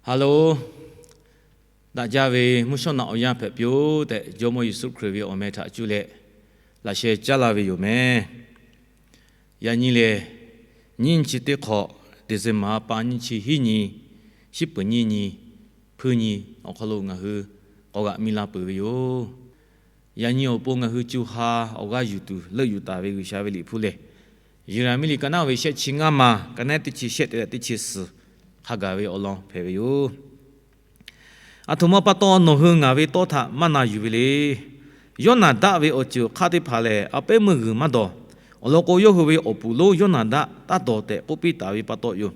Hello, daꞈ jaˇ ve mvuhˇ shawˉ naꞈ awˬ yanˇ hpehꞈ piˇ-oˆ tehꞈ, Jawˇmawˇ Yeˍsuˆ Hkriꞈ ve awˬ meh htaꞈ cuˇ leh laꞈ sheh caˉ laˇ ve yoˬ meh. Yaꞈ nyi lehˬ, nyiˇ nyi chi teˇ hk'awꞈ, December ha pa nyiˇ chi hiˉ nyi, shiˉ peuˍ nyiˇ nyi, hpuiˇ nyi awˬ hk'aw lo ngaˬ hui k'awꞈ g'aꞈ mi la peuˬ ve yoˬ. Yaꞈ nyi awˬ pon ngaˬ hui co ha awˬ g'aˇ yuˬ tuˬ leuˆ yuˬ taˍ ve G'uiˬsha ve liꞈ hpu lehˬ, Yeˍraˍmiˆ liꞈ ka naˆ ve shehˆ chi ngaˇ ma, ka naˆ teˇ chi shehˆ te leh teˇ chi suhˍ hk'a gaˬ ve awˬ lawn hpehꞈ ve yoˬ. Aˬ htoꞈ ma pa taw nawˬ hui ngaˬ ve tawˇ htaꞈ maˇ na yuˬ ve le. Yawˇnaˍdaˆ ve awˬ ceuˬ awˬ hk'aˇ teˇ hpaˍ lehˬ, a pehˉ meuˇ g'uiˬ maˇ dawˬ. Awˬ lawn k'o, yawˇ hui ve awˬ puˍ lonˉ Yawˇnaˍdaˆ taˇ dawˬ tehꞈ k'oˆ piˇ taˍ ve pa taw yoˬ.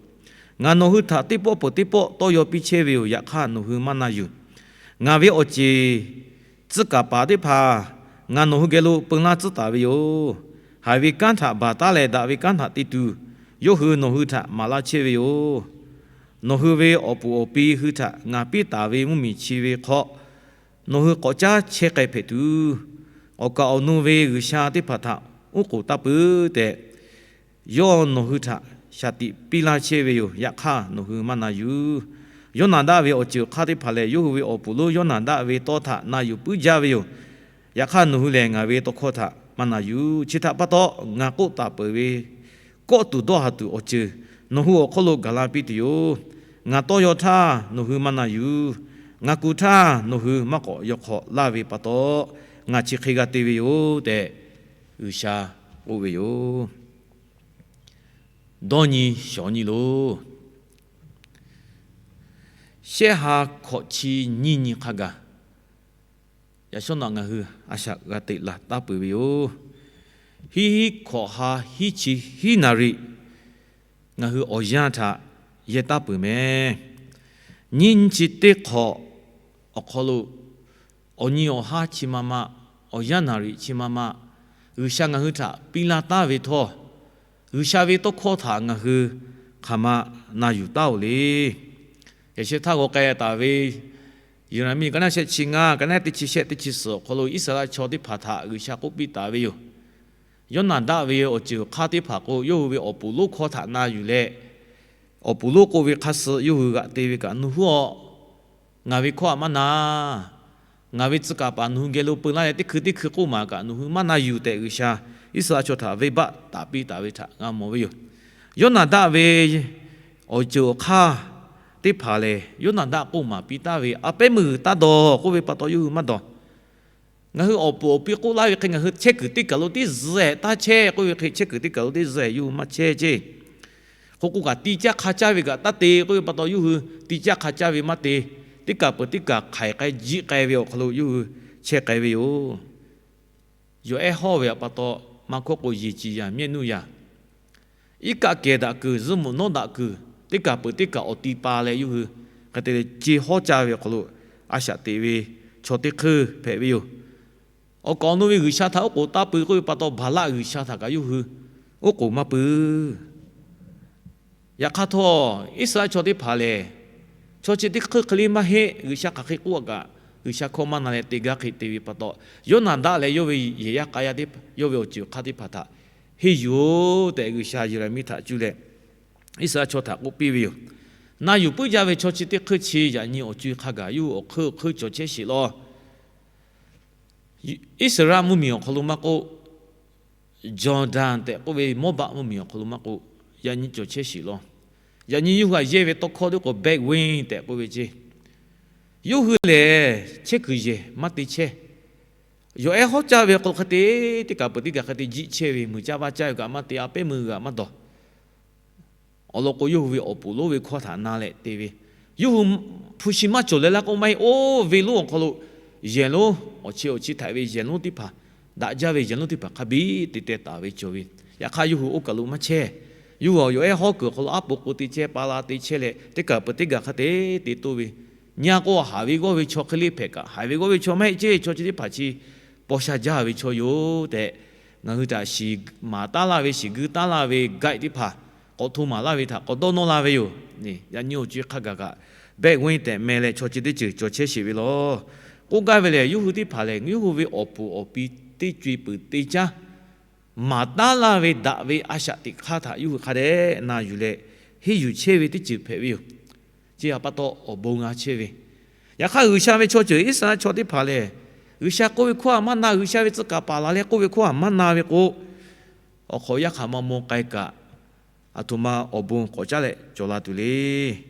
Ngaˬ nawˬ hui htaꞈ teˇ pawˆ peuˬ teˇ pawˆ tawˇ yaw piˇ chehˇ ve yoˬ. Yaꞈ hk'aˇ, nawˬ hui maˇ na yuˬ. Ngaˬ ve awˬ ceˬ tcuh kaˍ paˍ teˇ hpaˍ ngaˬ nawˬ hui geh lo peu laˇ tcuhˉ taˍ ve yoˬ. Haiˬ ve kanˉ htaꞈ baˬ taˉ leh daꞈ ve kanˉ htaꞈ te tuˬ, yawˇ hui nawˬ hui htaꞈ maˍ laˇ chehˇ ve yoˬ. Nawˬ hui ve awˬ puˍ awˬ pi hui htaꞈ ngaˬ piˇ taˍ ve mvuhˇmiˬ chi ve hk'aw nawˬ hui k'awꞈ caˉ chehˇ k'ai hpehꞈ tuˬ, awˬ kaˍ awˬ nu ve g'uiˬsha teˇ hpaˍ htaꞈ uˉ k'oˍ taˇ peuˬ tehꞈ, yawˇ nawˬ hui htaꞈ shaˍ tiꞈ piˇ laˇ chehˇ ve yoˬ. Yaꞈ hk'aˇ, nawˬ hui maˇ na yuˬ. Yawˇnaˍdaˆ ve awˬ ceuˬ awˬ hk'aˇ teˇ hpaˍ lehˬ, yawˇ hui ve awˬ puˍ lonˉ Yawˇnaˍdaˆ ve tawˇ htaꞈ na yuˬ puiˉ jaˇ ve yoˬ. Yaꞈ hk'aˇ, nawˬ hui lehˬ ngaˬ ve tawˇ hkawˇ htaꞈ maˇ na yuˬ. Chi htaꞈ pa taw, ngaˬ k'oˆ taˍ peuˬ ve kawˆ tuˬ dawˇ haˍ tuˬ awˬ ceuˬ nawˬ hui awˬ hk'oˆ lo gaˬ la piˇ tuˬ yoˬ. Ngaˬ tawˇ yaw htaˇ nawˬ hui maˇ na yuˬ. Ngaˬ kuˬ htaˇ nawˬ hui maˇ k'awꞈ yaw hk'awꞈ laˇ ve pa taw, ngaˬ chi hk'e g'a te ve yoˬ tehꞈ, G'uiˬsha k'oˆ ve yoˬ. Dawˇ nyi shawˍ nyi loˬ. Shehˆ ha hkawꞈ chi nyiˇ nyi hk'a gaˬ, yaꞈ shawˉ naꞈ ngaˬ hui a shaꞈ g'a teꞈ la taˍ peuˬ ve yoˬ. Hiˆ hiˆ hkawꞈ ha hiˉ chi hiˉ naˍ riˍ ngaˬ hui awˬ yanˇ htaꞈ yehˇ taˍ peuˬ meh. Nyiˇ nyi chi teˇ hk'awꞈ awˬ hk'aw lo, awˬ nyi awˬ haˉ chi ma ma, awˬ yanˇ naˍ riˍ chi ma ma, G'uiˬsha ngaˬ hui htaꞈ piˇ laˇ taˍ ve htawˇ, G'uiˬsha ve tawˇ hkawˇ htaꞈ ngaˬ hui hk'aˬ ma na yuˬ taˉ-oˬ le. Yaꞈ sheh htaˇ g'aw k'ai taˍ ve Yeˍraˍmiˆ ka naˆ shehˆ chi ngaˇ, ka naˆ teˇ chi shehˆ teˇ chi suhˍ awˬ hk'aw lo Iˉsaˍreˍlaˆ chaw teˇ hpaˍ htaꞈ G'uiˬsha k'oˆ piˇ taˍ ve yoˬ. Yawˇnaˍdaˆ ve awˬ ceuˬ awˬ hk'aˇ teˇ hpaˍ k'o, yawˇ hui ve awˬ puˍ lonˉ hkawˇ htaꞈ na yuˬ leh, awˬ puˍ lonˉ k'oˆ ve hk'a suh yawˇ hui g'aꞈ te ve kaꞈ nawˬ hui a ngaˬ ve hkawˇ htaꞈ maˇ na. Ngaˬ ve tcuh kaˍ paˍ nawˬ hui geh lo peu laˇ leh teˇ hkui teˇ hkui k'oˆ maˍ kaꞈ nawˬ hui maˇ na yuˬ tehꞈ, G'uiˬsha Iˉsaˍreˍlaˆ chaw htaꞈ venˇbaˆ taˍ piˇ taˍ ve htaꞈ g'a mawˬ ve yoˬ. Yawˇnaˍdaˆ ve awˬ ceuˬ awˬ hk'aˇ teˇ hpaˍ lehˬ, Yawˇnaˍdaˆ k'oˆ maˍ piˇ taˍ ve, a pehˉ meuˇ g'uiˬ taˇ dawˬ k'oˆ ve pa taw yawˇ hui maˇ dawˬ. Ngaˬ hui awˬ puˍ awˬ pi k'oˆ laˇ ve hk'e ngaˬ hui chehˇ kuiˬ teˇ kaˬ lo teˇ zuhˆ-ehˍ taˇ chehˇ k'oˆ ve hk'e, chehˇ kuiˬ teˇ kaˬ lo teˇ zuhˆ-ehˍ yawˇ hui maˇ chehˇ ceˇ. Hk'oˆ k'oˆ kaꞈ, ti caˇ hk'a caˇ ve kaꞈ taˇ te k'oˆ ve pa taw, yawˇ hui ti caˇ hk'a caˇ ve maˇ te. Teˇ kaˬ peuˬ teˇ kaˬ hk'aiˬ k'ai jiˆ k'ai ve awˬ hk'aw lo yawˇ hui chehˇ k'ai ve yoˬ. Yawˬ ehˉ hawˉ ve pa taw, maˇ hkawˇ k'o, yeˬ ciˍ yaˬ mehˆ nuˇ yaˬ, iˉ kaˆ kehˬ daꞈ kuiˬ, zuhˇ mvuhꞈ nawˉ daꞈ kuiˬ, teˇ kaˬ peuˬ teˇ kaˬ awˬ ti pa leh yawˇ hui hk'e te leh ce hawˉ caˇ ve awˬ hk'aw lo a shaꞈ teꞈ ve chaw teˇ hk'euˇ hpehꞈ ve yoˬ. Awˬ kaˍ awˬ nu ve g'uiˬsha htaꞈ oˉ k'oˍ taˇ pui k'oˆ ve pa taw, Baˍlaˆ g'uiˬsha htaꞈ kaꞈ yawˇ hui oˉ k'oˍ maˇ pui. Yaꞈ hk'aˇ htawˇ, Iˉsaˍreˍlaˆ chaw teˇ hpaˍ lehˬ, chaw chi teˇ hk'euˇ hk'e le maˇ heˆ. G'uiˬsha hk'aˬ hk'e k'oˆ kaꞈ, G'uiˬsha hkawˇ maˇ na leh te gaˇ hk'e te ve pa taw, Yawˇnaˍdaˆ leh yawˇ ve yehˬ yaˇ k'a yaˇ teˇ, yawˇ ve awˬ ceuˬ hk'aˇ teˇ hpaˍ htaꞈ henˇ yuˬ-oˬ tehꞈ, G'uiˬsha Yeˍraˍmiˆ htaꞈ cuˇ leh Iˉsaˍreˍlaˆ chaw htaꞈ k'oˆ piˇ ve yoˬ. Na yuˬ puiˉ jaˇ ve chaw chi teˇ hk'euˇ chi yaꞈ nyi awˬ co-e hk'a gaˬ yawˇ hui awˬ hk'euˇ awˬ hk'euˇ cawˬ chehˇ sheˍ law. Iˉsaˍreˍlaˆ mvuhˇmiˬ awˬ hk'aw lo maˇ k'oˆ, Jawˇdanˍ tehꞈ k'oˆ ve Mawˇbaˆ mvuhˇmiˬ awˬ hk'aw lo maˇ k'oˆ, yaꞈ nyi cawˬ chehˇ sheˍ law. Yaꞈ nyi yawˇ hui htaꞈ yehˇ ve tawˇ hkawˇ teˇ k'o, Bedouin tehꞈ k'oˆ ve ceˇ. Yawˇ hui lehˬ chehˇ kuiˬ yehˬ maˇ te chehˇ. Yawˬ ehˉ hawˉ caˇ ve hk'aw lo hk'e te, teˇ kaˬ peuˬ teˇ kaˬ hk'e te jiˆ chehˇ ve, muiˬ caˇ vaˇ caˇ ve kaꞈ maˇ te, a pehˉ meuˇ g'uiˬ kaꞈ maˇ dawˬ. Awˬ lawn k'o, yawˇ hui ve awˬ puˍ lonˉ ve hkawˇ htaꞈ na leh te ve, yawˇ hui hpu shi maˇ cawˬ leh laˇ k'oˆ maˇ heˆ. Oˇ ve lonˉ awˬ hk'aw lo yehˬ lonˉ, awˬ chi awˬ chi htaiˍ ve yehˬ lonˉ teˇ hpaˍ, daꞈ jaˇ ve yehˬ lonˉ teˇ hpaˍ hk'a biˇ te teh taˍ ve cawˬ ve. Yaꞈ hk'aˇ, yawˇ hui oˇ kaˬ lo maˇ chehˇ. Yawˇ hui awˬ yawˬ ehˉ hawˉ kuiˬ awˬ hk'aw lo aˉ po k'o te chehˇ, pa la te chehˇ leh, teˇ kaˬ peuˬ teˇ kaˬ hk'a te te toˇ ve, nyi a k'o, haˍ ve g'awˇ ve chaw hk'e le hpehꞈ kaꞈ, haˍ ve g'awˇ ve chaw maˇ heˆ ceˇ. Chaw chi teˇ hpaˍ chi paw sha jaˇ ve chaw yoˬ tehꞈ, ngaˬ hui htaꞈ shiˍ maˍ taˉ laˇ ve, shiˍ guiˇ taˉ laˇ ve guide teˇ hpaˍ k'awꞈ hto maˍ laˇ ve htaꞈ k'awꞈ dawˇ nawˇ la ve yoˬ. Yaꞈ nyi awˬ co-e hk'a gaˬ kaꞈ, Bedouin tehꞈ meh leh chaw chi teˇ ceuˬ cawˬ chehˇ sheˍ ve law. K'oˆ gaˇ ve lehˬ, yawˇ hui teˇ hpaˍ lehˬ, yawˇ hui ve awˬ puˍ awˬ pi teˇ co-e peuˬ te caˇ maˍ taˉ laˇ ve daꞈ ve a shaꞈ teꞈ hk'aˇ htaꞈ yawˇ hui hk'a dehꞈ na yuˬ leh henˇ yuˬ chehˇ ve teˇ ceuˬ hpehꞈ ve yoˬ. chi htaꞈ pa taw awˬ bon g'a chehˇ ve. Yaꞈ hk'aˇ, G'uiˬsha ve chaw ceuˬ Iˉsaˍreˍlaˆ chaw teˇ hpaˍ lehˬ, G'uiˬsha k'oˆ ve hkawˇ htaꞈ maˇ na, G'uiˬsha ve tcuh kaˍ paˍ laˬ leh k'oˆ ve hkawˇ htaꞈ maˇ na ve k'o, awˬ hk'awꞈ yaˇ hk'aˬ ma maw k'ai kaꞈ, aˬ htoꞈ ma awˬ bon k'awꞈ caˉ leh cawˬ la tuˬ le.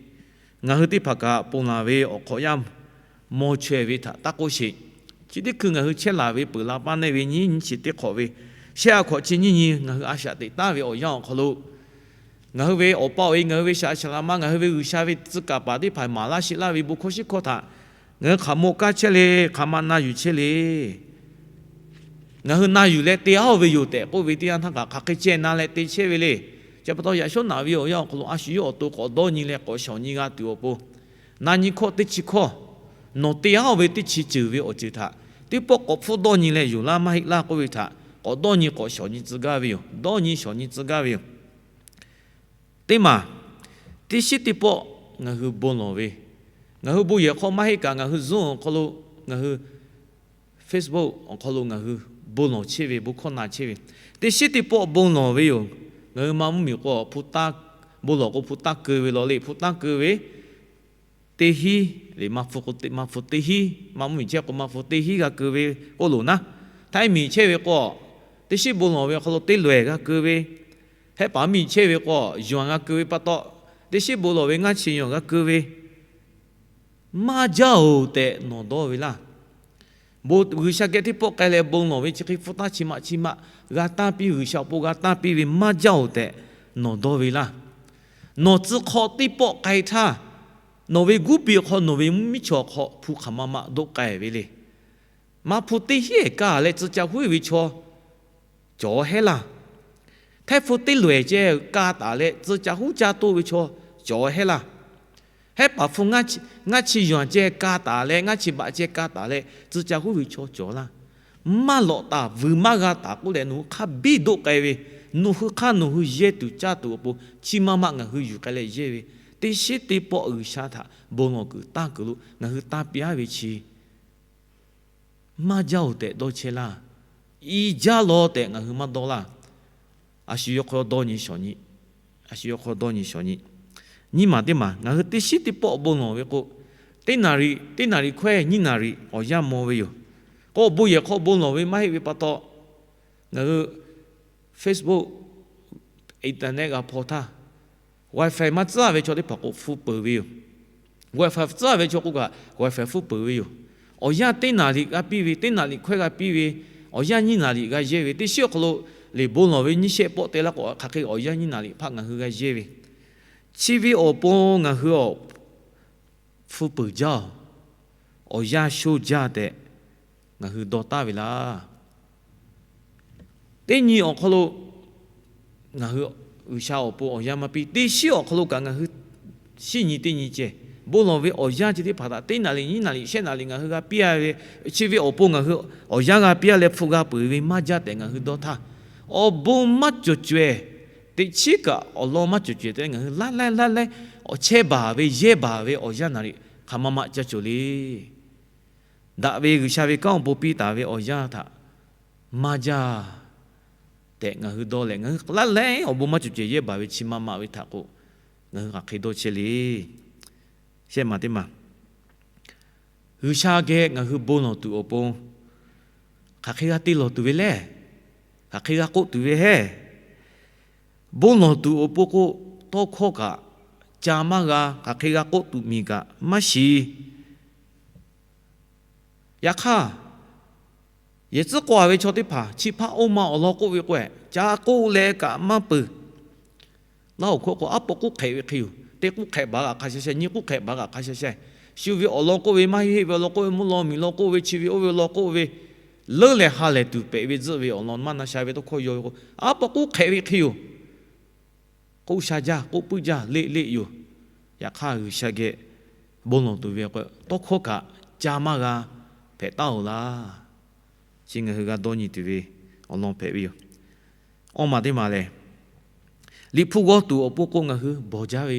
Ngaˬ hui teˇ hpaˍ kaꞈ ponˬ laˬ ve awˬ hk'awꞈ yaˇ maw chaweh ve htaꞈ taˇ k'oˆ sheˍ. Chi teˇ hkui ngaˬ hui chehˇ laˬ ve peuˬ la paˇ neˆ ve nyiˇ nyi chi teˇ hk'awꞈ ve shehˆ a hk'awꞈ chi nyiˇ nyi ngaˬ hui a shaꞈ teꞈ taˍ ve awˬ yanˇ awˬ hk'aw lo, ngaˬ hui ve awˬ pa awˬ e, ngaˬ hui ve shaˍ a shaˍ laꞈ ma, ngaˬ hui ve G'uiˬsha ve tcuh kaˍ paˍ teˇ hpaˍ maˍ laˇ sheˆ laˇ ve bon hkawˇ shiˉ hkawˇ htaꞈ ngaˬ hui hk'aˬ mawˇ kaˇ chehˇ le, hk'aˬ ma na yuˬ chehˇ le. Ngaˬ hui na yuˬ leh te aˉ ve yoˬ tehꞈ k'oˆ ve teˇ yanˇ htaˇ kaꞈ, hk'aˬ hk'e ceh na leh te chehˇ ve le. Chi pa taw yaꞈ shawˉ naꞈ ve awˬ yanˇ awˬ hk'aw lo a shu yawˇ awˬ to k'awꞈ dawˇ nyi leh k'awꞈ shawˍ nyi g'a tuˬ awˬ pon, na nyi hkawˇ teˇ chi hkawˇ, nawˬ te aˉ ve teˇ chi ceuˬ ve awˬ ceuˬ htaꞈ teˇ pawˆ k'awꞈ hpfuhˇ dawˇ nyi leh, yonˍ laˇ maˇ heˆ laˇ k'oˆ ve htaꞈ k'awꞈ dawˇ nyi k'awꞈ shawˍ nyi tcuh gaˇ ve yoˬ. Dawˇ nyi shawˍ nyi tcuh gaˇ ve yoˬ. Teˇ maˬ, teˇ shiˉ teˇ pawˆ ngaˬ hui bon lawˬ ve, ngaˬ hui bon yehˬ hk'aw maˇ heˆ kaꞈ, ngaˬ hui Zoom awˬ hk'aw lo, ngaˬ hui Facebook awˬ hk'aw lo ngaˬ hui bon lawˬ chehˇ ve, bon hkawˇ na chehˇ ve, teˇ shiˉ teˇ pawˆ bon lawˬ ve yoˬ. Ngaˬ hui maˇ mvuhˇmiˬ k'o hpu taˇ, bon lawˬ k'o hpu taˇ keu ve law le. Hpu taˇ keu ve teˇ hinˉ le, maˇ hpu teˇ hinˉ, maˇ mvuhˇmiˬ chehˇ k'o maˇ hpu teˇ hinˉ g'a keu ve k'oˆ loˬ naˉ. Htaiˇ miˬ chehˇ ve k'o, teˇ shiˉ bon lawˬ ve awˬ hk'aw lo teˇ lawehˬ g'a keu ve, Hehˉ paˍ miˬ chehˇ ve k'o, yuˬ-anˬ g'a keu ve pa taw, teˇ shiˉ bon lawˬ ve ngaˇ chi yuˬ-anˬ g'a keu ve, maˇ jaˇ-oˬ tehꞈ nawˬ dawˇ ve laˇ. Bon G'uiˬsha geh teˇ pawˆ k'ai leh bon lawˬ ve chi hk'e hpu taˇ chi maꞈ chi maꞈ g'a tanˇ piˇ, G'uiˬsha awˬ pon g'a tanˇ piˇ ve maˇ jaˇ-oˬ tehꞈ nawˬ dawˇ ve laˇ. Nawˬ tcuh hk'aw teˇ pawˆ k'ai htaˇ, nawˬ ve guˇ piˇ awˬ hk'aw, nawˬ ve mvuhˇmiˬ chaw awˬ hk'aw hpu hk'aˬ ma ma doˆ k'ai ve le. Maˇ hpu teˇ hinˉ ka leh tcuh ca huˉ ve chaw cawˬ hehˉ laˇ. Htaiˇ hpu teˇ lawehˬ ceh ka taˍ leh tcuh ca huˉ caˇ toˆ ve chaw cawˬ hehˉ laˇ. Hehˉ paˍ hpu ngaˇ chi yuˬ-anˬ ceh ka taˍ leh, ngaˇ chi baꞈ ceh ka taˍ leh tcuh ca huˉ ve chaw cawˬ laˇ. Maˇ lawꞈ taˍ, vuiˬ maˇ g'a taˍ k'oˆ leh, nawˬ hui hk'a biˇ doˆ k'ai ve, nawˬ hui hk'aˇ nawˬ hui yehˇ tuˬ caˇ tuˬ awˬ pon chi ma ma ngaˬ hui yuˬ k'ai leh yehˇ ve, teˇ shiˉ teˇ pawˆ G'uiˬsha htaꞈ bon lawˬ kuiˬ tanˇ kuiˬ lo ngaˬ hui tanˇ piˇ-aˉ ve chi maˇ jaˇ-oˬ tehꞈ dawˇ chehˇ laˇ. I jaˇ law tehꞈ ngaˬ hui maˇ dawˇ laˇ. A shu yawˇ hk'aw dawˇ nyi shawˍ nyi. A shu yawˇ hk'aw dawˇ nyi shawˍ nyi. Nyiˇ maˬ teˇ maˬ, ngaˬ hui teˇ shiˉ teˇ pawˆ bon lawˬ ve k'o, teˇ naˍ riˍ, teˇ naˍ riˍ hkawehˇ nyiˇ naˍ riˍ awˬ yanˇ maw ve yoˬ. K'o, awˬ bon yehˬ hk'aw bon lawˬ ve maˇ heˆ ve pa taw, ngaˬ hui Facebook, internet g'a hpaw htaˇ, Wi-Fi maˇ tcuhˉ ve chaw teˇ hpaˍ k'o hpu peuˬ ve yoˬ. Wi-Fi tcuhˉ ve chaw k'oˆ kaꞈ Wi-Fi hpu peuˬ ve yoˬ. Awˬ yanˇ teˇ naˍ riˍ g'a piˇ ve, teˇ naˍ riˍ hkawehˇ g'a piˇ ve, awˬ yanˇ nyiˇ naˍ riˍ g'a yehˇ ve, teˇ shiˉ awˬ hk'aw lo liꞈ bon lawˬ ve nyiˇ shehˆ pawˆ te laˇ k'o, hk'aˬ hk'e awˬ yanˇ nyiˇ naˍ riˍ hpaˆ ngaˬ hui g'a yehˇ ve, chi ve awˬ pon ngaˬ hui awˬ hpu peuˬ jaˇ-oˬ, awˬ yanˇ sho jaˇ tehꞈ ngaˬ hui dawˇ taˍ ve laˇ. Teˇ nyi awˬ hk'aw lo ngaˬ hui G'uiˬsha awˬ pon awˬ yanˇ maˇ piˇ. Teˇ shiˉ awˬ hk'aw lo kaꞈ ngaˬ hui shiˉ nyi teˇ nyi ceh bon lawˬ ve awˬ yanˇ chi teˇ hpaˍ htaꞈ teˇ naˍ riˍ nyiˇ naˍ riˍ shehˆ naˍ riˍ ngaˬ hui g'a piˇ-a ve, chi ve awˬ pon ngaˬ hui awˬ yanˇ g'a piˇ-a leh hpu g'a peuˬ ve maˇ jaˇ tehꞈ ngaˬ hui dawˇ htaˇ, awˬ bon maˇ cawˬ cawehˬ, teꞈ chiˉ kaꞈ awˬ lawn maˇ cawˬ cawehˬ tehꞈ ngaˬ hui laˇ laiˉ laˇ laiˉ awˬ chehˇ baˬ ve yehˇ baˬ ve awˬ yanˇ naˍ riˍ hk'aˬ ma ma ca cawˬ le. Daꞈ ve G'uiˬsha ve kanˉ awˬ pon piˇ taˍ ve awˬ yanˇ htaꞈ maˇ jaˇ tehꞈ ngaˬ hui dawˇ leh, ngaˬ hui laˇ laiˉ awˬ bon maˇ cawˬ cawehˬ yehˇ baˬ ve chi ma ma ve htaꞈ k'o, ngaˬ hui hk'aˬ hk'e dawˇ chehˇ le. Shehˆ maˬ teˇ maˬ, G'uiˬsha geh ngaˬ hui bon lawˬ tuˬ awˬ pon hk'aˬ hk'e g'a te lawˬ tuˬ ve lehˬ, hk'aˬ hk'e g'a k'oˆ tuˬ ve hehˉ. Bon lawˬ tuˬ awˬ pon k'o, tawˇ hkawˇ kaꞈ ca maˇ g'a, hk'aˬ hk'e g'a k'oˆ tuˬ miˬ kaꞈ maˇ shiˍ. Yaꞈ hk'aˇ, yehˬ tcuhˉ k'oˆ-a ve chaw teˇ hpaˍ chi hpaˇ oˇ ma awˬ lawn k'oˆ ve k'o, ca k'oˆ leh kaꞈ maˇ peuˬ. Laˇ hoꞈ hkawˇ k'o, aˉ pawˆ k'oˆ hk'ehꞈ ve hk'e yoˬ. Teˇ k'oˆ hk'ehꞈ baˬ kaꞈ hk'a sha sha, nyiˇ k'oˆ hk'ehꞈ baˬ kaꞈ hk'a sha sha. Shu ve awˬ lawn k'oˆ ve maˇ heˆ, heˆ ve awˬ lawn k'oˆ ve, mvuhˇ law miˬ law k'oˆ ve, chi ve oˇ ve lawn k'oˆ ve, leuˉ leh ha lehˬ tuˬ pehꞈ ve tzuhˆ ve awˬ lawn maˇ na sha ve tawˇ hkawˇ yaw ve k'o, aˉ pawˆ k'oˆ hk'ehꞈ ve hk'e yoˬ. K'oˆ sha jaˇ, k'oˆ puiˉ jaˇ, leˆ leˆ yoˬ. Yaꞈ hk'aˇ, G'uiˬsha geh bon lawˬ tuˬ ve k'o, tawˇ hkawˇ kaꞈ ca maˇ g'a hpehꞈ taˉ-oˬ laˇ. Chi ngaˬ hui g'a dawˇ nyi tuˬ ve awˬ lawn hpehꞈ ve yoˬ. Awˇ maˬ teˇ maˬ lehˬ, Liꞈ hpu g'aw tuˬ awˬ pon k'o ngaˬ hui bawˬ jaˇ ve.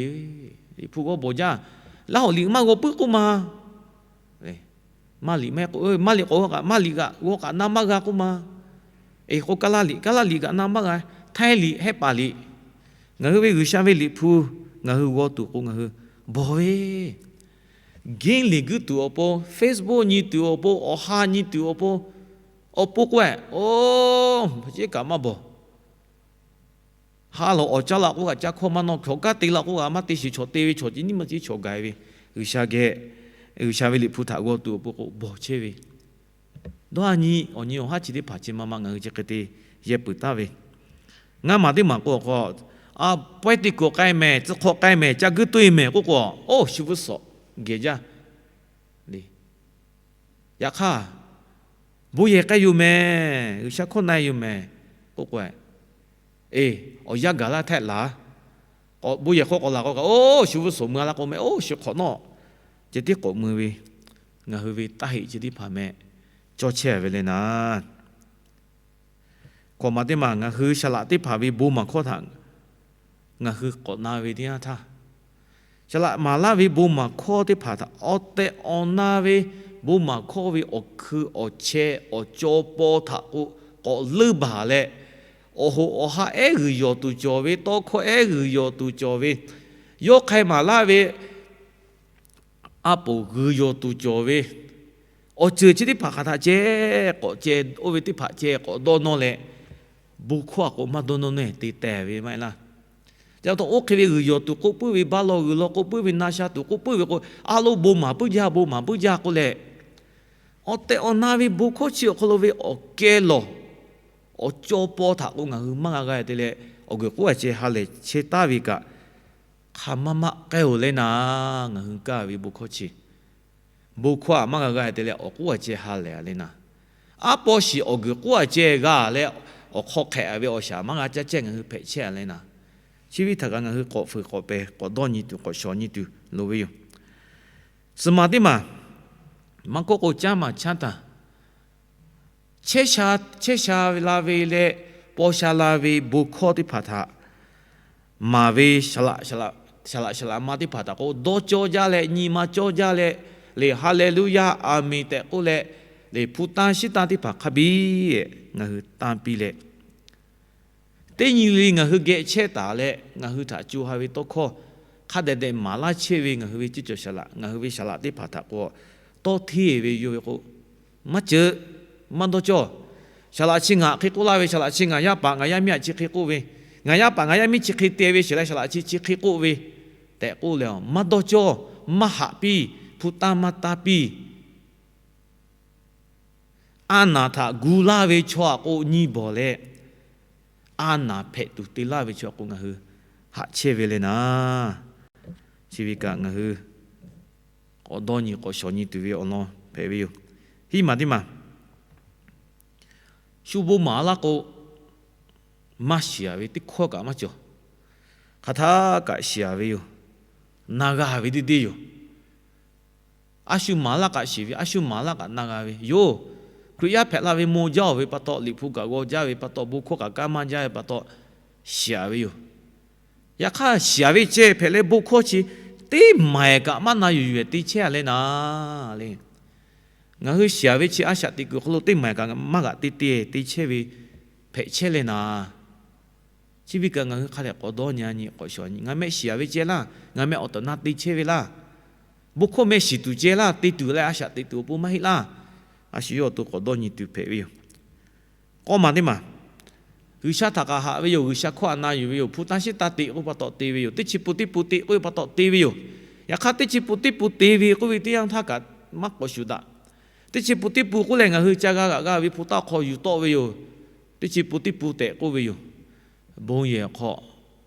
Liꞈ hpu g'aw bawˬ jaˇ. Laˇ hoꞈ liꞈ maˇ g'aw puiˉ k'oˆ ma. Maˇ liꞈ maˇ k'o, maˇ liꞈ k'o kaꞈ, maˇ liꞈ kaꞈ g'aw kaꞈ na maˇ g'a k'oˆ ma. Eˬ k'o, Kaˇlaˇ liꞈ, Kaˇlaˇ liꞈ kaꞈ na maˇ g'a, Htaiˇ liꞈ, Hehˉ paˍ liꞈ, ngaˬ hui ve G'uiˬsha ve Liꞈ hpu ngaˬ hui g'aw tuˬ k'o, ngaˬ hui bawˬ ve, game liꞈ guiˇ tuˬ awˬ pon, Facebook nyi tuˬ awˬ pon, awˬ ha nyi tuˬ awˬ pon, awˬ pon k'oˆ-e, oˇ, ceˉ kaꞈ maˇ bawˬ. Ha lawˬ awˬ caˇ laꞈ k'oˆ kaꞈ caˇ hkawˇ maˇ nawˇ, hkawꞈ kaˉ te laꞈ k'oˆ kaꞈ maˇ te shiˍ, chaw te ve chaw ce nyiˇ maˇ ciˉ chaw gaˬ ve, G'uiˬsha geh, G'uiˬsha ve liꞈ hpu htaꞈ g'aw tuˬ awˬ pon k'o bawˬ chehˇ ve. Dawˇ ha nyi awˬ nyi awˬ haˉ chi teˇ hpaˍ chi ma ma ngaˬ hui chi hk'e te yehˇ peuˬ taˍ ve. Ngaˇ maˬ teˇ maˬ k'o, a, pawehˇ teˇ kuˬ k'ai mehˍ, tcuh hk'awꞈ k'ai mehˍ, ca guiˇ tuˇ e mehˍ k'oˆ k'o, oˇ, shu vuˇ suhˍ geh jaˇ le. Yaꞈ hk'aˇ, bon yehˬ k'ai yoˬ mehˍ, G'uiˬsha hkawˇ na e yoˬ mehˍ k'oˆ k'o, eˬ, awˬ yanˇ gaˬ laˇ htehˆ laˬ. Bon yehˬ hk'aw k'awꞈ laˬ k'o kaꞈ, oˇ, shu vuˇ suhˍ mui a laˇ k'o mehˍ, oˇ, shu hk'awꞈ nawˉ ceh tiˉ k'awꞈ mui ve, ngaˬ hui ve taˇ heˆ chi teˇ hpaˍ meh cawˇ chehˇ ve le naˍ. Hkawꞈ maˬ teˇ maˬ ngaˬ hui saˍ laꞈ teˇ hpaˍ ve bon maˍ hkawˇ htaꞈ ngaˬ hui k'awꞈ na ve teˇ yanˇ htaˇ, saˍ laꞈ maˍ laˇ ve bon maˍ hkawˇ teˇ hpaˍ htaꞈ awˬ tehˬ awˬ na ve bon maˍ hkawˇ ve awˬ hkui awˬ cheh awˬ caw paw htaꞈ k'o k'awꞈ leuˇ baˬ leh, awˬ hoꞈ awˬ ha ehˉ g'uiˬ yawˬ tuˬ cawˬ ve, tawˇ hkawˇ ehˉ g'uiˬ yawˬ tuˬ cawˬ ve, yawˇ hk'ai maˍ laˇ ve a poˍ g'uiˬ yawˬ tuˬ cawˬ ve, awˬ ceuˬ chi teˇ hpaˍ hk'aˬ htaꞈ ceh k'awꞈ ceh, oˇ ve teˇ hpaˍ ceh k'awꞈ dawˇ nawˇ leh, bon hkawˇ a k'o maˇ dawˇ nawˇ neˇ te tehˬ ve maˇ heˆ laˇ. Ca taw oˇ hk'e ve g'uiˬ yawˬ tuˬ k'oˆ puiˉ ve, baˆ law g'uiˬ law k'oˆ puiˉ ve, na sha tuˬ k'oˆ puiˉ ve k'o, a lo bon maˍ puiˉ jaˇ, bon maˍ puiˉ jaˇ k'oˆ leh, awˬ tehˬ awˬ na ve bon hkawˇ chi awˬ hk'aw lo ve awˬ keh lawˬ awˬ caw paw htaꞈ k'o ngaˬ hui maˇ g'a g'a te leh, awˬ guiˬ k'oˆ a ceh ha lehˬ chehˇ taˍ ve kaꞈ, hk'aˬ maˇ maˇ k'ai-oˬ le naˍ. Ngaˬ hui kaˇ ve bon hkawˇ chi, bon hkawˇ a maˇ g'a g'a te leh awˬ k'oˆ a ceh ha lehˬ a le naˍ. Aˉ paw shiˍ awˬ guiˬ k'oˆ a ceh g'a leh, awˬ hk'aw hk'ehꞈ ve awˬ shaˍ maˇ g'a caˇ cehˇ ngaˬ hui hpehꞈ chehˇ a le naˍ. Chi ve htaꞈ kaꞈ ngaˬ hui k'awꞈ fuiˍ k'awꞈ pehˍ, k'awꞈ dawˇ nyi tuˬ, k'awꞈ shawˍ nyi tuˬ loˍ ve yoˬ. Suhˍ maˬ teˇ maˬ, maˇ k'oˆ k'o caˉ maˬ caˉ taˍ, chehˇ sha la ve leh paw sha la ve bon hkawˇ teˇ hpaˍ htaꞈ maˍ ve saˍ laꞈ, saˍ laꞈ ma teˇ hpaˍ htaꞈ k'o dawˇ cawˇ jaˇ leh, nyi ma cawˇ jaˇ leh, leˬ Haˍleˍluˇyaˇ, Aˍmenˍ tehꞈ k'oˆ leh, leˬ hpu tanˇ shiˉ tanˇ teˇ hpaˍ hk'a biˇ ngaˬ hui tanˇ piˇ leh, teˇ nyi le ngaˬ hui geh chehˇ taˍ leh ngaˬ hui htaꞈ co ha ve tawˇ hkawˇ hk'a dehꞈ dehꞈ maˍ laˇ chehˇ ve ngaˬ hui ve ceˇ cawˬ saˍ laꞈ, ngaˬ hui ve saˍ laꞈ teˇ hpaˍ htaꞈ k'o, tawˇ hteˇ ve yoˬ ve k'o, maˇ ceuˬ, maˇ dawˇ cawˇ. Saˍ laꞈ chi ngaˬ hk'e k'oˆ laˇ ve, saˍ laꞈ chi ngaˬ yaˇ paˍ ngaˬ yaˇ miˇ aꞈ chi hk'e k'oˆ ve, ngaˬ yaˇ paˍ ngaˬ yaˇ miˇ chi hk'e te ve sheˍ leh saˍ laꞈ chi chi hk'e k'oˆ ve tehꞈ k'oˆ leh, maˇ dawˇ cawˇ, maˇ haꞈ piˇ, hpu tanˇ maˇ tanˇ piˇ. A naˍ htaꞈ gu laˇ ve chaw aꞈ k'o nyi bawˬ leh, a naˍ hpehꞈ tuˬ te laˇ ve chaw aꞈ k'o ngaˬ hui haꞈ chehˇ ve le naˍ. Chi ve kaꞈ ngaˬ hui k'awꞈ dawˇ nyi k'awꞈ shawˍ nyi tuˬ ve awˬ lawn hpehꞈ ve yoˬ. Hiˉ maˬ teˇ maˬ, shu bon maˍ laˇ k'o, maˇ shiˍ a ve teˇ hkawˇ kaꞈ maˇ cawˬ. Hk'aˬ htaˇ kaꞈ shiˍ a ve yoˬ. Na g'a ve deˇ deˇ yoˬ. A shu maˍ laˇ kaꞈ shiˍ ve, a shu maˍ laˇ kaꞈ na g'a ve yoˬ. Hkriꞈ yaˇ hpehꞈ la ve maw jaˇ-oˬ ve pa taw, liꞈ hpu kaꞈ g'aw jaˇ ve pa taw, bon hkawˇ kaꞈ kanˉ maˇ jaˇ ve pa taw, shiˍ a ve yoˬ. Yaꞈ hk'aˇ shiˍ a ve ceh hpehꞈ leh bon hkawˇ chi teˇ maˬ kaꞈ maˇ na yuˬ yuˬ te chehˇ a le naˍ le. Ngaˬ hui shiˍ a ve chi a shaꞈ teꞈ kuiˬ hk'aw lo teˇ maˬ kaꞈ maˇ g'aꞈ te te te chehˇ ve hpehꞈ chehˇ le naˍ. Chi ve kaꞈ ngaˬ hui hk'a dehꞈ k'awꞈ dawˇ nyi a nyi k'awꞈ shawˍ nyi, ngaˬ mehˆ shiˍ a ve ceh laˇ, ngaˬ mehˆ awˬ tehˬ awˬ na te chehˇ ve laˇ. Bon hkawˇ meh shiˍ tuˬ ceh laˇ, te tuˬ leh a shaꞈ teꞈ tuˬ awˬ pon maˇ heˆ laˇ. A shu yawˇ awˬ to k'awꞈ dawˇ nyi tuˬ hpehꞈ ve yoˬ. K'awˇ maˬ teˇ maˬ, G'uiˬsha htaꞈ kaꞈ haꞈ ve yoˬ. G'uiˬsha hkawˇ a na yuˬ ve yoˬ. Hpu tanˇ shiˉ tanˇ teꞈ k'oˆ ve pa taw te ve yoˬ. Teˇ chi pun teˇ pun teꞈ k'oˆ ve pa taw te ve yoˬ. Yaꞈ hk'aˇ teˇ chi pun teˇ pun te ve k'oˆ ve teˇ yanˇ htaˇ kaꞈ maˇ k'awꞈ shuˍ daꞈ. Teˇ chi pun teˇ pun k'oˆ leh ngaˬ hui ca g'a g'aꞈ g'a ve hpu tanˇ hk'aw yuˬ tawˆ ve yoˬ. Teˇ chi pun teˇ pun tehꞈ k'oˆ ve yoˬ. Bon yehˬ hk'aw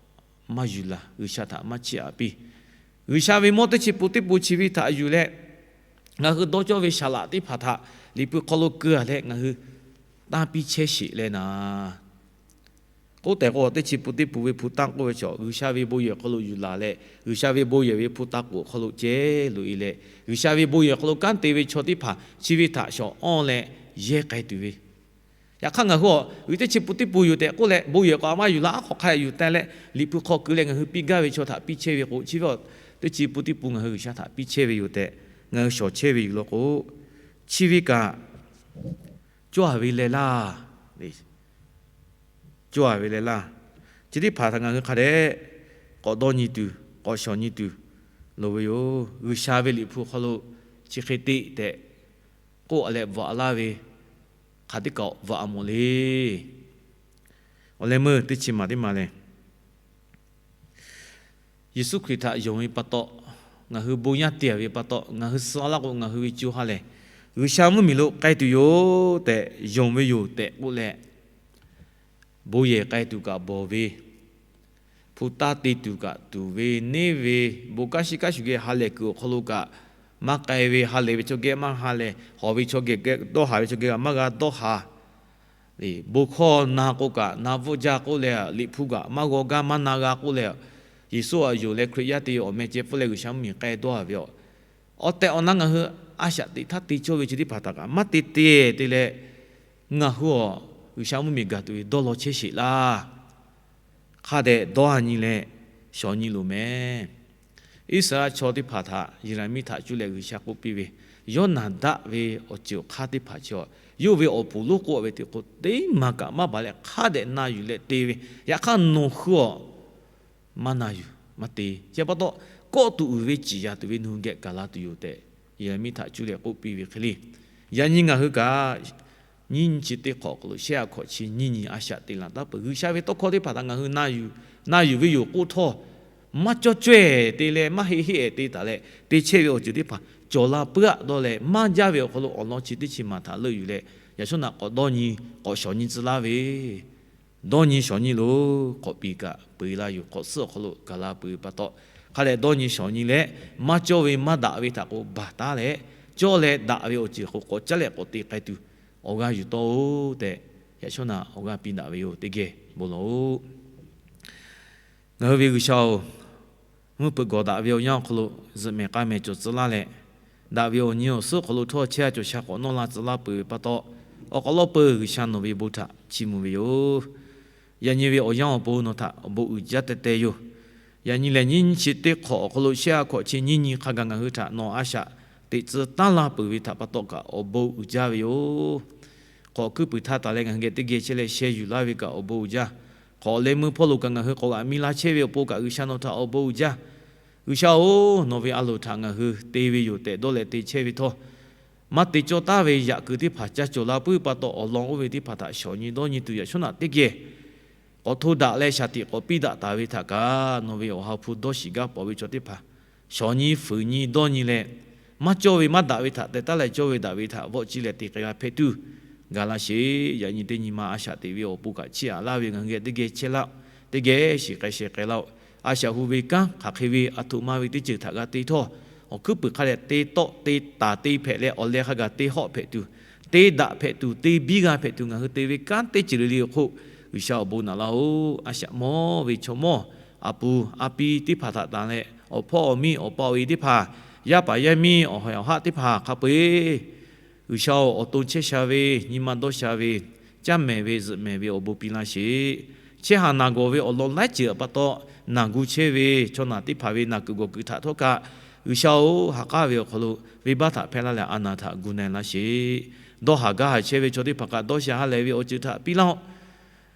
maˇ yuˬ laˬ, G'uiˬsha htaꞈ maˇ chiˇ aꞈ piˇ. G'uiˬsha ve mawˇ teˇ chi pun teˇ pun chi ve htaꞈ yuˬ leh, ngaˬ hui dawˇ cawˇ ve saˍ laꞈ teˇ hpaˍ htaꞈ Liꞈ hpu hk'aw lo keu a leh ngaˬ hui tanˇ piˇ chehˇ sheˍ leh naˍ. K'oˆ tehꞈ k'o, teˇ chi pun teˇ pun ve hpu tanˇ k'oˆ ve chaw, G'uiˬsha ve bon yehˬ hk'aw lo yuˬ laˬ leh, G'uiˬsha ve bon yehˬ ve hpu tanˇ k'oˆ hk'aw lo ceh loꞈ e leh, G'uiˬsha ve bon yehˬ hk'aw lo kanˉ te ve chaw teˇ hpaˍ chi ve htaꞈ shawˍ awˇ leh yehˇ k'ai tuˬ ve. Yaꞈ hk'aˇ ngaˬ hui a, uiˍ teˇ chi pun teˇ pun yoˬ tehꞈ k'oˆ leh, bon yehˬ k'awꞈ maˇ yuˬ laˬ, aˉ hk'awꞈ hk'a yuˬ teh leh Liꞈ hpu hk'aw keu leh ngaˬ hui piˇ gaˇ ve chaw htaꞈ piˇ chehˇ ve k'o, chi ve teˇ chi pun teˇ pun ngaˬ hui G'uiˬsha htaꞈ piˇ chehˇ ve yoˬ tehꞈ ngaˬ hui shawˍ chehˇ ve yoˬ law k'o, chi ve kaꞈ cawˇ a ve leh laˇ. Cawˇ a ve leh laˇ. Chi teˇ hpaˍ htaꞈ ngaˬ hui hk'a dehꞈ k'awꞈ dawˇ nyi tuˬ, k'awꞈ shawˍ nyi tuˬ, loˍ ve yoˬ. G'uiˬsha ve Liꞈ hpu hk'aw lo chi hk'e te tehꞈ k'oˆ leh bvuhꞈ laˇ ve hk'aˬ teˇ kaꞈ bvuhꞈ mawˬ le. Awˬ leh meuˇ teˇ chi maˬ teˇ maˬ lehˬ, Yeˍsuˆ Hkriꞈ htaꞈ yonˍ ve pa taw, ngaˬ hui bon yaˇ te ve pa taw, ngaˬ hui suh laˇ k'o ngaˬ hui ve co ha lehˬ, G'uiˬsha mvuhˇmiˬ lo k'ai tuˬ yoˬ tehꞈ yonˍ ve yoˬ tehꞈ k'oˆ leh, bon yehˬ k'ai tuˬ kaꞈ bawˬ ve, hpu taˇ te tuˬ kaꞈ tuˬ ve, neˇ ve, bon kaˇ shiˍ kaˇ shuˍ geh ha lehˬ kuiˬ awˬ hk'aw lo kaꞈ maˇ k'ai ve, ha lehˬ ve chaw geh maˇ ha lehˬ, hawˬ ve chaw geh dawˇ haˍ ve chaw geh kaꞈ maˇ g'a dawˇ haˍ. Bon hkawˇ na k'o kaꞈ na bvuhˆ jaˇ k'oˆ leh, Liꞈ hpu kaꞈ maˇ g'aw gaˇ maˇ na g'a k'oˆ leh, Yeˍsuˆ aꞈ yonˍ leh Hkriꞈ yaˇ te awˬ meh ceh pfuhˇ leh G'uiˬsha mvuhˇmiˬ k'ai dawˇ haˍ ve yoˬ. Awˬ tehˬ awˬ na ngaˬ hui a shaꞈ teꞈ htaˇ te cawˇ ve chi teˇ hpaˍ htaꞈ kaꞈ maˇ te te te leh, ngaˬ hui awˬ G'uiˬsha mvuhˇmiˬ gaˬ tuˬ ve dawˇ law chehˇ sheˍ laˇ. Hk'a dehꞈ dawˇ haˍ nyi leh shawˍ nyi loˍ meh. Iˉsaˍreˍlaˆ chaw teˇ hpaˍ htaꞈ Yeˍraˍmiˆ htaꞈ cuˇ leh G'uiˬsha k'oˆ piˇ ve, yawˇ naˬ daꞈ ve awˬ ceuˬ awˬ hk'aˇ teˇ hpaˍ chi a, yawˇ ve awˬ poˍ lonˉ k'oˆ ve teˇ hk'oˆ teˇ maˬ kaꞈ maˇ baˬ leh hk'a dehꞈ na yuˬ leh te ve, yaꞈ hk'aˇ nawˬ hui awˬ maˇ na yuˬ maˇ te. Chi pa taw, kawˆ tuˬ uiˍ ve ciˍ yanˍ tuˬ ve nawˬ hui geh gaˬ la tuˬ yoˬ tehꞈ, Yeˍraˍmiˆ htaꞈ cuˇ leh k'oˆ piˇ ve hk'e le. Yaꞈ nyi ngaˬ hui kaꞈ nyiˇ nyi chi teˇ hk'awꞈ awˬ hk'aw lo shehˆ a hkawꞈ chi nyiˇ nyi a shaꞈ teꞈ laˬ taˉ peuˬ. G'uiˬsha ve tawˇ hkawˇ teˇ hpaˍ htaꞈ ngaˬ hui na yuˬ ve yoˬ k'oˆ htawˇ, maˇ cawˇ cawehˬ te leh maˇ heˆ heˆ te taˍ leh te chehˇ ve awˬ ceuˬ teˇ hpaˍ cawˬ la puiˉ aˆ dawˇ leh maˇ jaˇ ve awˬ hk'aw lo awˬ lawn chi teˇ chi maˬ htaꞈ leuˆ yuˬ leh, yaꞈ shawˉ naꞈ k'awꞈ dawˇ nyi k'awꞈ shawˍ nyi tcuh laˇ ve, dawˇ nyi shawˍ nyi loˬ. K'awꞈ piˍ kaꞈ peu eˬ la yoˬ. K'awꞈ suhˉ awˬ hk'aw lo gaˬ la peuˬ ve pa taw, hk'a dehꞈ dawˇ nyi shawˍ nyi leh, maˇ cawˇ ve maˇ daꞈ ve htaꞈ k'o baˬ taˉ leh, cawˇ leh daꞈ ve awˬ ceuˬ k'o k'awꞈ caˉ leh k'awꞈ te k'ai tuˬ awˬ g'aˇ yuˬ tawˆ-oˆ tehꞈ, yaꞈ shawˉ naꞈ awˬ g'aˇ piˇ daꞈ ve yoˬ. Teˇ geh bon lawˬ-oˆ. Ngaˬ hui ve G'uiˬsha-oˬ, mvuhˇ hpeuꞈ gawˬ daꞈ ve awˬ yanˇ awˬ hk'aw lo zuhꞈ mehˍ k'a mehˍ cawˬ tcuh laˇ leh, daꞈ ve awˬ nyi awˬ suhˉ hk'aw lo htawˇ chehˇ a cawˬ sha k'awꞈ nawˇ la tcuh laˇ peuˬ ve pa taw, awˬ hk'aw lo peuˬ G'uiˬsha nawˬ ve bon htaꞈ chiˇ mvuh ve yoˬ. Yaꞈ nyi ve awˬ yanˇ awˬ pon nawˬ htaꞈ awˬ bon uiˍ jaˇ teh teh yoˬ. Yaꞈ nyi lehˬ nyiˇ nyi chi teˇ hk'awꞈ awˬ hk'aw lo shehˆ a hkawꞈ chi nyiˇ nyi hk'a gaˬ ngaˬ hui htaꞈ nawˬ a shaꞈ teꞈ tcuh taˉ laˇ peuˬ ve htaꞈ pa taw kaꞈ awˬ bon uiˍ jaˇ ve yoˬ. K'awꞈ kuiˉ puiˍ htaˇ taˍ leh ngaˬ hui geh teˇ geh chehˇ leh sheh yuˬ laˇ ve kaꞈ awˬ bon uiˍ jaˇ. K'awꞈ leh meuˇ hpawˇ lo kaꞈ ngaˬ hui k'awꞈ g'aꞈ mi la chehˇ ve awˬ pon kaꞈ G'uiˬsha nawˬ htaꞈ awˬ bon uiˍ jaˇ. G'uiˬsha-oˬ, nawˬ ve a loˍ htaꞈ ngaˬ hui te ve yoˬ tehꞈ dawˇ leh te chehˇ ve htawˇ, maˇ te cawˇ taˉ ve yaꞈ kuiˬ teˇ hpaˍ caˇ cawˬ la puiˉ pa taw awˬ lawn oˇ ve teˇ hpaˍ htaꞈ shawˍ nyi dawˇ nyi tuˬ yaꞈ shawˉ naꞈ teˇ geh k'awꞈ hto daꞈ leh shaˍ tiꞈ k'awꞈ piˇ daꞈ taˍ ve htaꞈ kaꞈ nawˬ ve awˬ ha hpu dawˇ shiˍ gaˇ pawˍ ve chaw teˇ hpaˍ shawˍ nyi fuiˍ nyi dawˇ nyi leh, maˇ cawˇ ve maˇ daꞈ ve htaꞈ teh taˉ leh cawˇ ve daꞈ ve htaꞈ vawˆ ciˇ leh te k'ai g'a hpehꞈ tuˬ gaˬ laˇ sheˍ. Yaꞈ nyi teˇ nyi ma a shaꞈ teꞈ ve awˬ pon kaꞈ chiˇ aꞈ laˇ ve ngaˬ hui geh teˇ geh chehˇ laˇ-oˆ. Teˇ geh shiˍ k'ai sheh k'ai laˇ-oˆ. A shaꞈ hu ve kanˉ hk'aˬ hk'e ve aˬ htoꞈ ma ve teˇ ceuˬ htaꞈ g'a te htawˇ, awˬ hkuiˉ puiˍ hk'a dehꞈ te tawˆ te taˍ te hpehꞈ leh awˬ leh hk'a gaˬ te hawˆ hpehꞈ tuˬ, te daꞈ hpehꞈ tuˬ, te biˇ g'a hpehꞈ tuˬ ngaˬ hui te ve kanˉ teˇ ceuˬ le le awˬ hk'oˆ G'uiˬsha awˬ bon naꞈ laˇ-oˆ. A shaꞈ mawˇ ve chaw mawˇ, a pu a pi teˇ hpaˍ htaꞈ tanˬ leh awˬ hpawˇ awˬ miˇ awˬ pa awˬ e teˇ hpaˍ, yaˇ paˍ yaˇ miˇ awˬ hawehˬ awˬ haˆ teˇ hpaˍ hk'a peu-eˬ G'uiˬsha-oˬ, awˬ to chehˇ sha ve, nyi ma dawˇ sha ve, caˇ mehˍ ve, zuhꞈ mehˍ ve awˬ bon piˇ laˇ sheˍ. Chehˇ haˍ naˬ gawˬ ve awˬ lawn laiˉ ceuˬ pa taw, naˬ gu chehˇ ve chaw naˬ teˇ hpaˍ ve naˬ kuiˬ gawˬ kuiˬ htaꞈ htawˇ kaꞈ, G'uiˬsha-oˬ, ha k'aˉ ve awˬ hk'aw lo venˇbaˆ htaꞈ hpehˇ laˇ leh a naˬ htaꞈ gu na-e laˇ sheˍ. Dawˇ haˍ gaˇ haˍ chehˇ ve chaw teˇ hpaˍ kaꞈ dawˇ sha ha lehˬ ve awˬ ceuˬ htaꞈ piˇ laˇ-oˆ.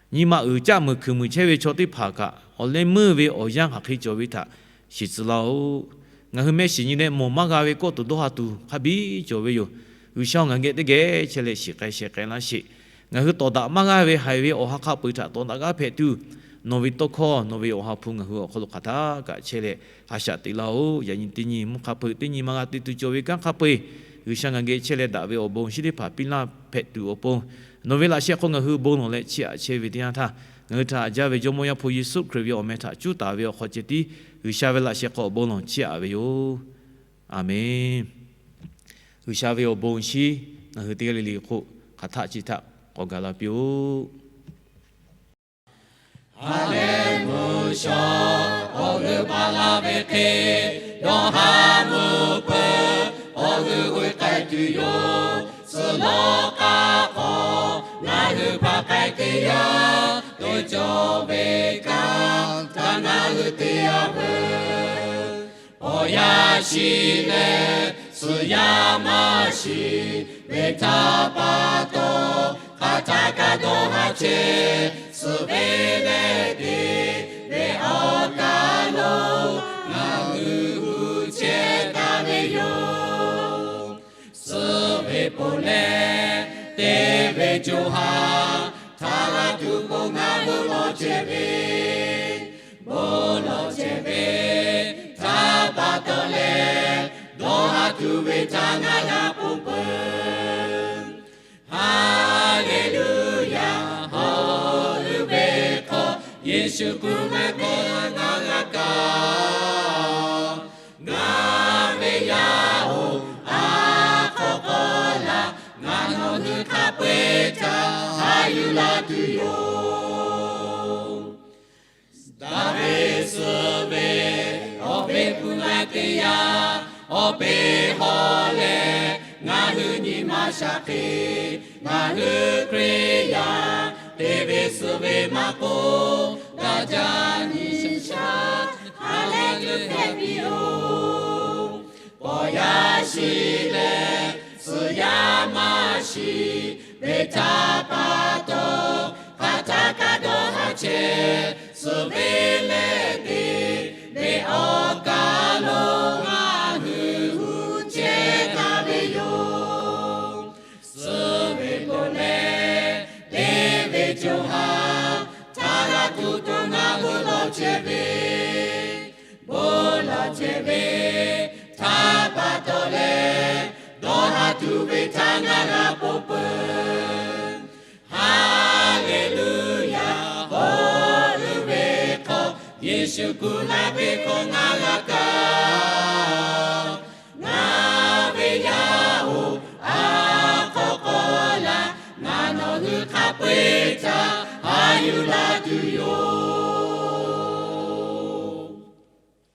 Nyi ma uiˍ caˆ muiˬ hkuiˬ muiˬ chehˇ ve chaw teˇ hpaˍ kaꞈ, awˬ leh meuˇ ve awˬ yanˇ hk'aˬ hk'e cawˬ ve htaꞈ shiˍ tcuh laˇ-oˆ. Ngaˬ hui mehˆ shiˍ nyi leh mawˬ maˇ g'a ve kawˇ tuˬ dawˇ ha tuˬ hk'a biˇ cawˬ ve yoˬ. G'uiˬsha-oˬ, ngaˬ geh teˇ geh chehˇ leh shiˍ k'ai sheh k'ai laˇ sheˍ. Ngaˬ hui tawˍ daꞈ maˇ g'aˇ ve haiˬ ve awˬ ha hk'a peu-eˬ htaꞈ tawˍ daꞈ g'aˇ hpehꞈ tuˬ, nawˬ ve tawˇ hkawˇ nawˬ ve awˬ ha hpu ngaˬ hui awˬ hk'aw lo hk'aˬ htaˇ kaꞈ chehˇ leh a shaꞈ teꞈ laˇ-oˆ. Yaꞈ nyi teˇ nyi mvuhˇ hk'a peu-eˬ teˇ nyi ma g'a te tuˬ cawˬ ve kanˉ hk'a peu-eˬ, G'uiˬsha ngaˬ geh chehˇ leh daꞈ ve awˬ bon shinˉ teˇ hpaˍ piˇ laˇ hpehꞈ tuˬ awˬ pon, nawˬ ve laꞈ sheh hk'aw ngaˬ hui bon lawˬ leh chiˇ aꞈ chehˇ ve teˇ yanˇ htaˇ, ngaˬ hui htaꞈ jaˇ ve Jawˇmawˇ Yaˇ hpu Yeˍsuˆ Hkriꞈ ve awˬ meh htaꞈ cuˉ taˍ ve awˬ hk'aw ceh tiˉ G'uiˬsha ve laꞈ sheh hk'aw awˬ bon lawˬ chiˇ aꞈ ve yoˬ. Aˬmenˍ. G'uiˬsha ve awˬ bon shinˉ ngaˬ hui teˇ g'aˇ le le hk'oˆ hk'aˬ htaˆ chi htaꞈ k'awꞈ gaˬ la piˇ-oˆ. Ha lehˬ mvuhˇ shawˉ awˬ g'euˆ baˬ laˇ ve hk'e, dawˇ haˍ mvuhˇ peuˬ awˬ g'euˆ g'oˇ k'ai tuˬ yoˬ. Suhˍ lawˬ k'aˉ hk'aw ngaˬ hui hpaꞈ k'ai teˇ yanˇ, te cawˬ ve kanˉ htaꞈ ngaˬ hui te-a veuˬ. Awˬ yanˇ shiˍ leh suhˍ yanˇ maˇ shiˍ ve htaꞈ pa taw, hk'aˬ htaˆ kaꞈ dawˇ haˍ chehˇ suhˍ ve leh te ve awˬ kaˬ lo ngaˬ hui gu Bon leh teˇ ve co ha htaꞈ g'a tuˬ k'o, ngaˬ hui lawˬ chehˇ ve, bon lawˬ chehˇ ve htaꞈ pa taw leh, dawˇ haˍ tuˬ ve htaꞈ ngaˬ g'a ponˬ peuˬ. Haˍleˍluˍyaˍ, awˬ luˬ ve hk'aw Yeˍsuˆ kuˬ leh ve ngaˬ g'a kaˇ. Ngaˬ ve yaˇ-oˬ, a hk'aw k'aw laˬ, ngaˬ nawˬ hui hk'a peu-eˬ htaꞈ haꞈ yuˬ la tuˬ yoˬ. Daˍviˆ suh ve awˬ ve hpu la teˇ yanˇ, awˬ peˇ hawˉ leh ngaˬ hui nyi ma shaˍ hk'e, ngaˬ hui Hkriꞈ yaˇ teˇ ve suh ve maˇ k'oˆ, daꞈ jaˇ nyi shaˍ ha leh tuˬ hpehꞈ ve yoˬ. Paw yaˇ shiˍ leh suhˍ yaˇ maˇ shiˍ ve htaꞈ pa taw, hk'aˬ htaˇ kaꞈ dawˇ haˍ chehˇ suhˍ ve leh te ve awˬ kaˬ lo ngaˬ hui hu chehˇ taˍ ve yoˬ. Suh ve bon leh teˇ ve co ha htaꞈ g'a tuˬ k'o, ngaˬ hui lawˬ chehˇ ve, bon lawˬ chehˇ ve htaꞈ pa taw leh, dawˇ haˍ tuˬ ve htaꞈ ngaˬ g'a ponˬ peuˬ. Haˍleˍluˍyaˍ, awˬ luˬ ve hk'aw Yeˍsuˆ kuˬ leh ve hk'aw ngaˬ g'a kaˇ. Ngaˬ ve yaˇ-oˬ, a hk'aw k'aw laˬ, ngaˬ nawˬ hui hk'a peu-eˬ htaꞈ haꞈ yuˬ la tuˬ yoˬ.